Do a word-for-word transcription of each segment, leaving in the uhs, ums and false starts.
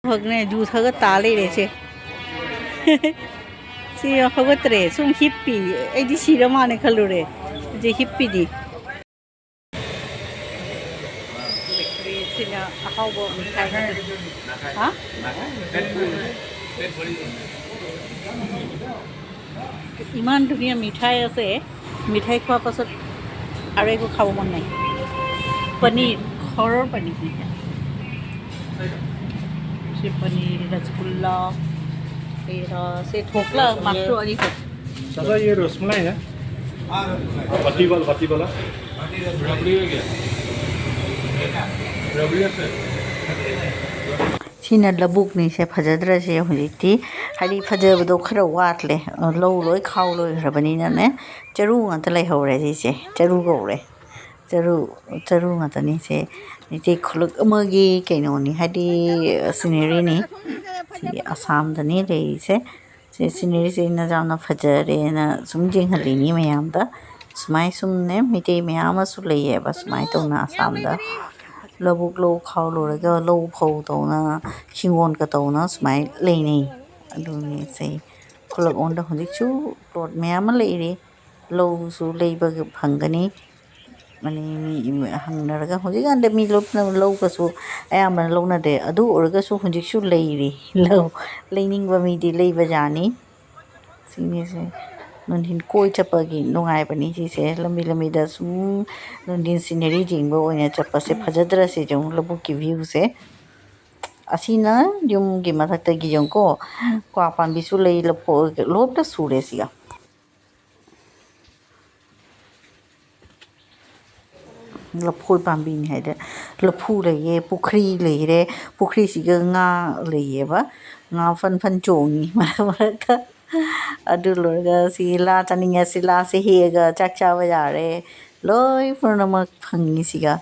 ꯈꯛꯅꯦ zoo ꯊꯛꯑ ꯇꯥ ꯂꯩꯔꯦ ꯁꯦ꯫ ꯁꯤ ꯍꯧꯒꯠꯇ꯭ꯔꯦ, ꯁꯨꯝ ꯍꯤꯞꯄꯤ꯫ ꯑꯩꯗꯤ ꯁꯤꯔ ꯃꯥꯜꯂꯦ ꯈꯜꯂꯨꯔꯦ꯫ ꯍꯧꯖꯤꯛ ꯍꯤꯞꯄꯤꯗꯤ꯫ ꯕꯦꯀꯔꯤꯁꯤꯅ ꯑꯍꯥꯎꯕ ꯃꯤꯊꯥꯏ ꯈꯛꯇ꯫ ꯍꯥ? ইমান ধুনীয়া মিঠাই আছে, মিঠাই খোৱাৰ পাছত আৰু একো খাব মন নাই। পনীৰ, ঘৰৰ পনীৰ। সে পনীৰ, ৰসগোল্লা, এই, আহ, সে ঢোকলা মাত্ৰ আনি থৈ। दादा, ये रसमलाई है। बत्ती वाला, बत्ती वाला। रबड़ी है क्या? रबड़ी है सर। ꯁꯤꯅ ꯂꯧꯕꯨꯛꯅꯤꯁꯦ, ꯐꯖꯗ꯭ꯔꯁꯦ ꯍꯧꯖꯤꯛꯇꯤ꯫ ꯍꯥꯏꯗꯤ ꯐꯖꯕꯗꯣ ꯈꯔ ꯋꯥꯠꯂꯦ꯫ ꯂꯧ ꯂꯣꯏ ꯈꯥꯎ ꯂꯣꯏꯈ꯭ꯔꯕꯅꯤꯅꯅꯦ, ꯆꯔꯨ ꯉꯥꯛꯇ ꯂꯩꯍꯧꯔꯦ ꯁꯤꯁꯦ꯫ ꯆꯔꯨ ꯀꯧꯔꯦ꯫ ꯆꯔꯨ, ꯆꯔꯨ ꯉꯥꯛꯇꯅꯤ ꯁꯦ꯫ ꯃꯩꯇꯩ ꯈꯨꯜꯂꯛ ꯑꯃꯒꯤ ꯀꯩꯅꯣꯅꯤ, ꯍꯥꯏꯗꯤ ꯁꯤꯅꯔꯤꯅꯤ꯫ ꯁꯤ ꯑꯁꯥꯝꯗꯅꯤ ꯂꯩꯔꯤꯁꯦ꯫ ꯁꯤ ꯁꯤꯅꯔꯤꯁꯦ ꯑꯩꯅ ꯌꯥꯝꯅ ꯐꯖꯔꯦꯅ ꯁꯨꯝ ꯌꯦꯡꯍꯜꯂꯤꯅꯤ ꯃꯌꯥꯝꯗ꯫ ꯁꯨꯃꯥꯏ ꯁꯨꯝꯅꯦ, ꯃꯩꯇꯩ ꯃꯌꯥꯝ ꯑꯃꯁꯨ ꯂꯩꯌꯦꯕ ꯁꯨꯃꯥꯏꯅ ꯇꯧꯅ ꯑꯁꯥꯝꯗ꯫ ꯂꯧꯕꯨꯛ ꯂꯧ ꯈꯥꯎ ꯂꯣꯏꯔꯒ ꯂꯧ ꯐꯧ ꯇꯧꯅ, ꯍꯤꯡꯒꯣꯜꯒ ꯇꯧꯅ ꯁꯨꯃꯥꯏꯅ ꯂꯩꯅꯩ꯫ ꯑꯗꯨꯅꯦ ꯁꯦ, ꯈꯨꯜꯂꯛ ꯑꯃꯗ ꯍꯧꯖꯤꯛꯁꯨ ꯄ꯭ꯂꯣꯠ ꯃꯌꯥꯝ ꯑꯃ ꯂꯩꯔꯤ꯫ ꯂꯧꯁꯨ ꯂꯩꯕ ꯐꯪꯒꯅꯤ꯫ ꯑꯅꯤ ꯃꯤ ꯍꯪꯅꯔꯒ ꯍꯧꯖꯤꯛꯀꯥꯟꯗ ꯃꯤ ꯂꯣꯏꯅ ꯂꯧꯒꯁꯨ ꯑꯌꯥꯝꯕꯅ ꯂꯧꯅꯗꯦ꯫ ꯑꯗꯨ ꯑꯣꯏꯔꯒꯁꯨ ꯍꯧꯖꯤꯛꯁꯨ ꯂꯩꯔꯤ꯫ ꯂꯧ ꯂꯩꯅꯤꯡꯕ ꯃꯤꯗꯤ ꯂꯩꯕ ꯌꯥꯅꯤ꯫ ꯁꯤꯅꯤꯁꯦ ꯅꯨꯡꯊꯤꯜ ꯀꯣꯏ ꯆꯠꯄꯒꯤ ꯅꯨꯡꯉꯥꯏꯕꯅꯤ ꯁꯤꯁꯦ꯫ ꯂꯝꯕꯤ ꯂꯝꯕꯤꯗ ꯁꯨꯝ ꯅꯨꯡꯊꯤꯜ ꯁꯤꯅꯔꯤ ꯌꯦꯡꯕ ꯑꯣꯏꯅ ꯆꯠꯄꯁꯦ ꯐꯖꯗ꯭ꯔꯁꯦ? ꯌꯦꯡꯉꯨ ꯂꯧꯕꯨꯛꯀꯤ ꯚ꯭ꯌꯨꯁꯦ꯫ ꯑꯁꯤꯅ ꯌꯨꯝꯒꯤ ꯃꯊꯛꯇꯒꯤ ꯌꯦꯡꯉꯨꯀꯣ, ꯀ꯭ꯋꯥ ꯄꯥꯝꯕꯤꯁꯨ ꯂꯩ, ꯂꯐꯣꯏ ꯂꯣꯏꯅ ꯁꯨꯔꯦ ꯁꯤꯒ꯫ ꯂꯐꯣꯏ ꯄꯥꯝꯕꯤꯅꯤ ꯍꯥꯏꯗ ꯂꯐꯨ ꯂꯩꯌꯦ, ꯄꯨꯈ꯭ꯔꯤ ꯂꯩꯔꯦ, ꯄꯨꯈ꯭ꯔꯤꯁꯤꯒ ꯉꯥ ꯂꯩꯌꯦꯕ, ꯉꯥ ꯐꯟ ꯐꯟ ꯆꯣꯡꯉꯤ ꯃꯔꯛ ꯃꯔꯛꯇ꯫ ꯑꯗꯨ ꯂꯣꯏꯔꯒ ꯁꯤ ꯂꯥ ꯆꯥꯅꯤꯡꯉꯦ, ꯁꯤ ꯂꯥꯁꯦ ꯍꯦꯛꯑꯒ ꯆꯥꯛ ꯆꯥꯕ ꯌꯥꯔꯦ꯫ ꯂꯣꯏ ꯄꯨꯝꯅꯃꯛ ꯐꯪꯉꯤ ꯁꯤꯒ꯫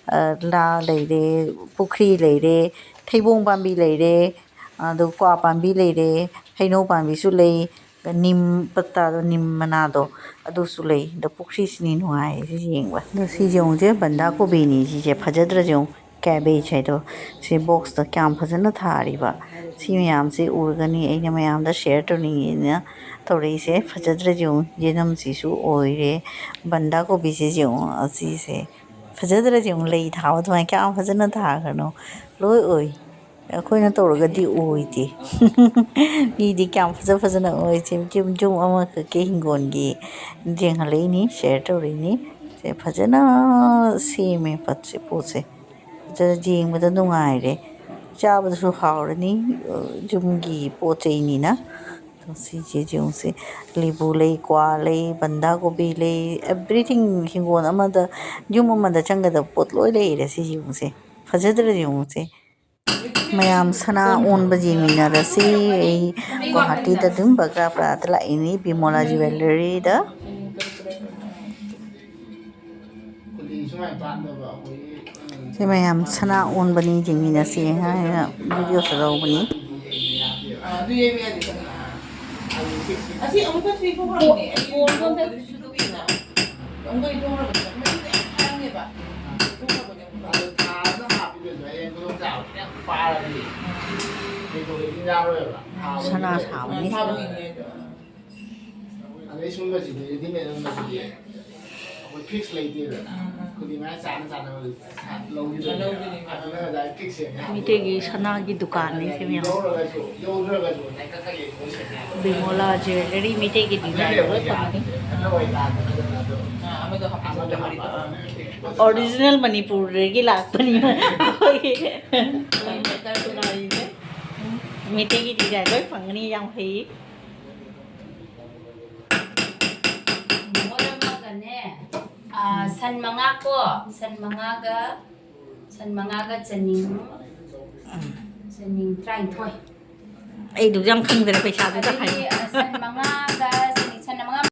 ꯑ, ꯂꯥ ꯂꯩꯔꯦ, ꯄꯨꯈ꯭ꯔꯤ ꯂꯩꯔꯦ, ꯊꯩꯕꯣꯡ ꯄꯥꯝꯕꯤ ꯂꯩꯔꯦ, ꯑꯗꯨ ꯀ꯭ꯋꯥ ꯄꯥꯝꯕꯤ ꯂꯩꯔꯦ, ꯍꯩꯅꯧ ꯄꯥꯝꯕꯤꯁꯨ ꯂꯩ, ꯅꯤꯝ ꯄꯠꯇꯥꯗꯣ, ꯅꯤꯝ ꯃꯅꯥꯗꯣ, ꯑꯗꯨꯁꯨ ꯂꯩ꯫ ꯑꯗꯣ ꯄꯨꯈ꯭ꯔꯤꯁꯤꯅꯤ ꯅꯨꯡꯉꯥꯏꯔꯤꯁꯦ ꯌꯦꯡꯕ꯫ ꯑꯗꯣ ꯁꯤꯁꯦ ꯌꯦꯡꯉꯨꯁꯦ, ꯕꯟꯗꯥ ꯀꯣꯕꯤꯅꯤ ꯁꯤꯁꯦ, ꯐꯖꯗ꯭ꯔꯁꯦ ꯌꯦꯡꯉꯨ꯫ cabbage ꯍꯥꯏꯗꯣ, ꯁꯤ boxꯇ ꯀꯌꯥꯝ ꯐꯖꯅ ꯊꯥꯔꯤꯕ꯫ ꯁꯤ ꯃꯌꯥꯝꯁꯤ ꯎꯔꯒꯅꯤ ꯑꯩꯅ ꯃꯌꯥꯝꯗ share ꯇꯧꯅꯤꯡꯉꯤꯅ ꯇꯧꯔꯛꯏꯁꯦ꯫ ꯐꯖꯗ꯭ꯔꯥ ꯌꯦꯡꯉꯨ, ꯌꯦꯅꯝꯁꯤꯁꯨ ꯑꯣꯏꯔꯦ, ꯕꯟꯗꯥ ꯀꯣꯕꯤꯁꯦ ꯌꯦꯡꯉꯨ, ꯑꯁꯤꯁꯦ ꯐꯖꯗ꯭ꯔꯥ ꯌꯦꯡꯉꯨ, ꯂꯩ ꯊꯥꯕ ꯑꯗꯨꯃꯥꯏꯅ ꯀꯌꯥꯝ ꯐꯖꯅ ꯊꯥꯈ꯭ꯔꯅꯣ, ꯂꯣꯏ ꯑꯣꯏ꯫ ꯑꯩꯈꯣꯏꯅ ꯇꯧꯔꯒꯗꯤ ꯑꯣꯏꯗꯦ꯫ ꯃꯤꯗꯤ ꯀꯌꯥꯝ ꯐꯖ ꯐꯖꯅ ꯑꯣꯏ꯫ ꯁꯤ ꯌꯨꯝ, ꯌꯨꯝ ꯑꯃꯈꯛꯀꯤ ꯍꯤꯡꯒꯣꯜꯒꯤ ꯌꯦꯡꯍꯜꯂꯛꯏꯅꯤ, share ꯇꯧꯔꯛꯏꯅꯤ꯫ ꯁꯦ ꯐꯖꯅ ꯁꯦꯝꯃꯦ ꯄꯣꯠꯁꯦ, ꯄꯣꯠꯁꯦ ꯐꯖꯅ ꯌꯦꯡꯕꯗ ꯅꯨꯡꯉꯥꯏꯔꯦ, ꯆꯥꯕꯗꯁꯨ ꯍꯥꯎꯔꯅꯤ, ꯌꯨꯝꯒꯤ ꯄꯣꯠ ꯆꯩꯅꯤꯅ꯫ ꯑꯗꯣ ꯁꯤꯁꯦ ꯌꯦꯡꯉꯨꯁꯦ, ꯂꯦꯕꯨ ꯂꯩ, ꯀ꯭ꯋꯥ ꯂꯩ, ꯕꯟꯗꯥ ꯀꯣꯕꯤ ꯂꯩ, everything꯫ ꯍꯤꯡꯒꯣꯜ ꯑꯃꯗ, ꯌꯨꯝ ꯑꯃꯗ ꯆꯪꯒꯗꯕ ꯄꯣꯠ ꯂꯣꯏ ꯂꯩꯔꯦ꯫ ꯁꯤ ꯌꯦꯡꯉꯨꯁꯦ, ꯐꯖꯗ꯭ꯔꯥ ꯌꯦꯡꯉꯨꯁꯦ꯫ ꯃꯌꯥꯝ ꯁꯅꯥ ꯑꯣꯟꯕ ꯌꯦꯡꯃꯤꯟꯅꯔꯁꯤ꯫ ꯑꯩ ꯒꯨꯋꯥꯍꯥꯇꯤꯗ ꯑꯗꯨꯝ ꯕꯒ꯭ꯔꯥ ꯄꯔꯥꯗ ꯂꯥꯛꯏꯅꯤ, ꯕꯤꯃꯣꯂꯥ ꯖꯨꯋꯦꯂꯔꯤꯗ꯫ ꯁꯤ ꯃꯌꯥꯝ ꯁꯅꯥ ꯑꯣꯟꯕꯅꯤ, ꯌꯦꯡꯃꯤꯟꯅꯁꯤ ꯍꯥꯏꯅ videoꯁꯨ ꯂꯧꯕꯅꯤ꯫ ꯑꯗꯨ ꯌꯦꯡꯕ ꯌꯥꯗꯦ꯫ ꯑꯁꯤ ꯑꯃꯨꯛꯀ ꯁꯤ ꯊꯣꯛꯈ꯭ꯔꯕꯅꯦ꯫ ꯑꯩ ꯐꯣꯟꯗꯣ ꯑꯝꯇ ꯁꯨꯗꯣꯛꯏꯅ꯫ ꯑꯃꯨꯛꯀ ꯊꯣꯛꯈ꯭ꯔꯕꯅꯦ꯫ ꯃꯆꯨꯗꯣ ꯌꯥꯝ ꯊꯥꯔꯝꯃꯦꯕ꯫ ꯊꯣꯛꯈ꯭ꯔꯕꯅꯦ ꯑꯃꯨꯛꯀ꯫ ꯑꯗꯨ ꯊꯥꯗꯨꯅ ꯍꯥꯞꯄꯤꯗꯣꯏꯗꯣ ꯍꯌꯦꯡ ꯈꯨꯗꯣꯡꯆꯥꯕ ꯌꯥꯝ ꯄꯥꯔꯗꯤ ꯀꯩꯗꯧꯔꯗꯤ ꯌꯥꯔꯣꯏꯕ꯫ ꯊꯥꯕ ꯁꯅꯥ ꯁꯥꯕꯅꯤ꯫ ꯊꯥꯕꯒꯤꯅꯦ ꯑꯗꯣ꯫ ꯑꯗꯩ ꯁꯨꯝꯕꯁꯤꯗꯤ readymade ꯑꯣꯏꯅ ꯂꯧꯕꯤꯌꯦ꯫ ꯑꯩꯈꯣꯏ fix ꯂꯩꯇꯦꯗꯅ꯫ ꯎꯝ, ꯎꯝ꯫ ꯈꯨꯗꯤꯡꯃꯛ ꯆꯥꯅ ꯆꯥꯅꯕ ꯂꯧꯈꯤꯗꯣꯏꯅꯦ꯫ ꯂꯧꯈꯤꯗꯣꯏꯅꯦ꯫ ꯑꯗꯨꯅ ꯉꯁꯥꯏ fix ꯁꯦ ꯃꯤꯇꯩꯒꯤ ꯁꯅꯥꯒꯤ ꯗꯨꯀꯥꯟꯅꯤ ꯁꯤ ꯃꯌꯥꯝ꯫ ꯌꯧꯔꯒꯁꯨ, ꯌꯧꯗ꯭ꯔꯒꯁꯨ ꯂꯩꯀꯛ ꯀꯩꯀꯩ ꯂꯣꯏ ꯁꯦꯠꯅꯩ꯫ ꯕꯤꯃꯣꯂꯥ ꯖꯨꯋꯦꯂꯔꯤ ꯃꯤꯇꯩꯒꯤ design ꯂꯣꯏ ꯐꯪꯉꯤ꯫ ꯑꯅꯧꯕ ꯑꯣꯏꯇꯥꯔꯗꯤ ꯐꯖꯅ ꯑꯗꯨꯝ ꯑꯥ, ꯑꯃꯗꯣ ꯍꯥꯞꯄ꯫ ꯑꯃꯗꯣ ꯍꯥꯞꯄ꯫ Original ꯃꯅꯤꯄꯨꯔꯗꯒꯤ ꯂꯥꯛꯄꯅꯤ ꯑꯩꯈꯣꯏꯒꯤ ꯃꯤꯇꯩꯒꯤ design ꯂꯣꯏ ꯐꯪꯒꯅꯤ, ꯌꯥꯝ ꯐꯩ꯫ ꯃꯣꯔ ꯑꯃꯒꯅꯦ, ꯑꯥ, ꯁꯟ ꯃꯉꯥ ꯀꯣ, ꯁꯟ ꯃꯉꯥꯒ, ꯁꯟ ꯃꯉꯥꯒ ꯆꯅꯤꯡ, ꯆꯅꯤꯡ ꯇꯔꯥꯅꯤꯊꯣꯏ꯫ ꯑꯩꯗꯨ ꯌꯥꯝ ꯈꯪꯗ꯭ꯔꯦ, ꯄꯩꯁꯥꯗꯨꯗ ꯑꯗꯒꯤ, ꯍꯥꯏꯌꯨ꯫ ꯑꯥ, ꯁꯟ ꯃꯉꯥꯒ